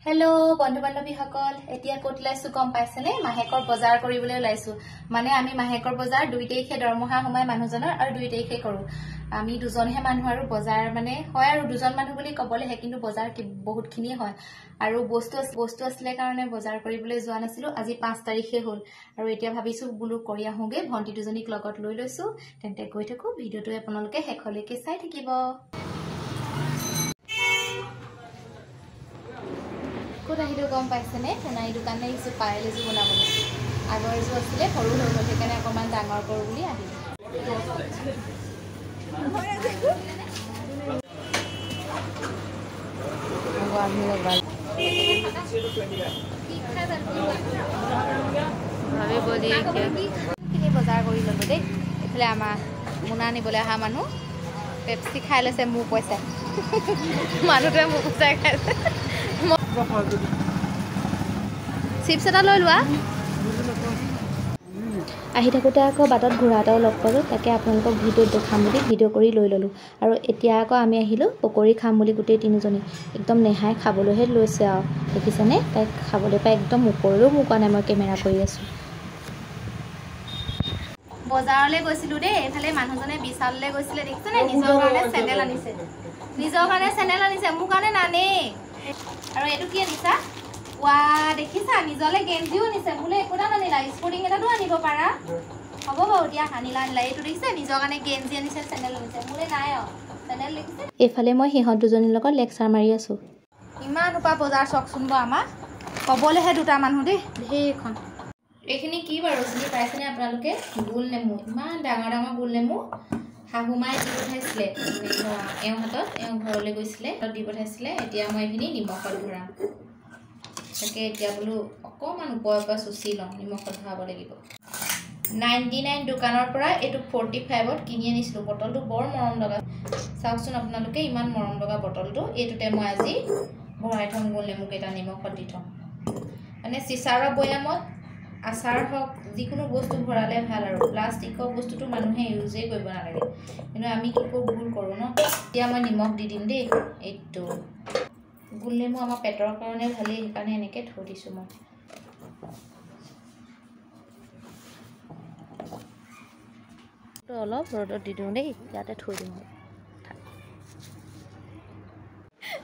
Hello' বন্ধু বান্ধৱীসকল, এতিয়া ক'ত ওলাইছো গম পাইছেনে? মাহেকৰ বজাৰ কৰিবলৈ ওলাইছো। মানে আমি মাহেকৰ বজাৰ 2 তাৰিখে দৰমহা সোমাই মানুহজনৰ আৰু 2 তাৰিখে কৰো। আমি দুজনহে মানুহ আৰু বজাৰ মানে হয় আৰু দুজন মানুহ বুলি ক'বলৈহে, কিন্তু বজাৰ বহুতখিনিয়ে হয়। আৰু বস্তু আছিলে কাৰণে বজাৰ কৰিবলৈ যোৱা নাছিলো। আজি 5 তাৰিখে হ'ল আৰু এতিয়া ভাবিছো বোলো কৰি আহোঁগৈ। ভণ্টি দুজনীক লগত লৈ লৈছো, তেন্তে গৈ থাকো। ভিডিঅ'টো আপোনালোকে শেষলৈকে চাই থাকিব। ক'ত আহিলো গম পাইছেনে? সোণাৰী দোকানলৈ আহিছোঁ পায়েল এযোৰ বনাবলৈ। আগৰ এযোৰ আছিলে সৰু হৈ গ'ল, সেইকাৰণে অকণমান ডাঙৰ কৰোঁ বুলি আহিলোঁ। বজাৰ কৰি ল'লো দেই। এইফালে আমাৰ মোনা নিবলৈ অহা মানুহ পেপচি খাই লৈছে, মোৰ পইচাই। মানুহটোৱে মোৰ পইচাই খাইছে। চিপছ এটা লৈ লোৱা। আহি থাকোঁতে আকৌ বাটত ঘোঁৰা এটাও লগ পালোঁ, তাকে আপোনালোকক ভিডিঅ'ত দেখাম বুলি ভিডিঅ' কৰি লৈ ল'লোঁ। আৰু এতিয়া আকৌ আমি আহিলোঁ পকৰি খাম বুলি গোটেই তিনিজনী। একদম নেহাই খাবলৈহে লৈছে আৰু দেখিছেনে? তাইক খাবলৈ পাই একদম ওপৰলৈও মোৰ কোৱা নাই, মই কেমেৰা কৰি আছোঁ। বজাৰলৈ গৈছিলোঁ দেই। এইফালে মানুহজনে বিশাললৈ গৈছিলে, দেখিছেনে? নিজৰ কাৰণে চেণ্ডেল আনিছে, নিজৰ কাৰণে চেণ্ডেল আনিছে, মোৰ কাৰণে নানেই। আৰু এইটো কি আনিছা? ৱা দেখিছা, নিজলে গেঞ্জিও আনিছে, মোলৈ একো এটা নানিলা। স্পৰ্টিং এটাতো আনিব পাৰা। হ'ব বাৰু দিয়া, আনিলা আনিলা। এইটো দেখিছে, নিজৰ কাৰণে গেঞ্জি আনিছে, চেণ্ডেল আনিছে, মোলৈ নাই আৰু চেণ্ডেল। দেখিছে, এইফালে মই সিহঁত দুজনীৰ লগত লেকচাৰ মাৰি আছোঁ। ইমান সোপা বজাৰ চাওকচোন বাৰু, আমাৰ ক'বলৈহে দুটা মানুহ দেই। ঢেৰখন এইখিনি কি বাৰু চিনি পাইছেনে আপোনালোকে? গোল নেমু, ইমান ডাঙৰ ডাঙৰ গোল নেমু শাহু মায়ে দি পঠাইছিলে এওঁৰ হাতত, এওঁ ঘৰলৈ গৈছিলে দি পঠাইছিলে। এতিয়া মই এইখিনি নিমখত ভৰাম। তাকে এতিয়া বোলো অকণমান ওপৰৰ পৰা চুচি লওঁ, নিমখত ভৰাব লাগিব। 99 দোকানৰ পৰা এইটো 45ত কিনি আনিছিলোঁ। বটলটো বৰ মৰম লগা, চাওকচোন আপোনালোকে, ইমান মৰম লগা বটলটো। এইটোতে মই আজি ভৰাই থ'ম গোল নেমুকেইটা, নিমখত দি থ'ম। মানে চিচাৰৰ বৈয়ামত আচাৰ হওক যিকোনো বস্তু ভৰালে ভাল আৰু। প্লাষ্টিকৰ বস্তুটো মানুহে ইউজেই কৰিব নালাগে, কিন্তু আমি কি কৰোঁ, ভুল কৰোঁ ন। এতিয়া মই নিমখ দি দিম দেই। এইটো গোল নেমু আমাৰ পেটৰ কাৰণে ভালেই, সেইকাৰণে এনেকৈ থৈ দিছোঁ মই। অলপ ৰ'দত দি দিওঁ দেই, ইয়াতে থৈ দিওঁ।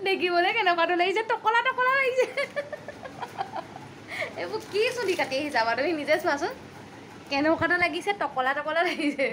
দেখিবলৈ কেনেকুৱাটো লাগিছে, টকলা টকলা লাগিছে। এইবোৰ কি চুলি কাটি আহিছা বাৰু, তুমি নিজে চোৱাচোন কেনেকুৱাটো লাগিছে, টকলা টকলা লাগিছে।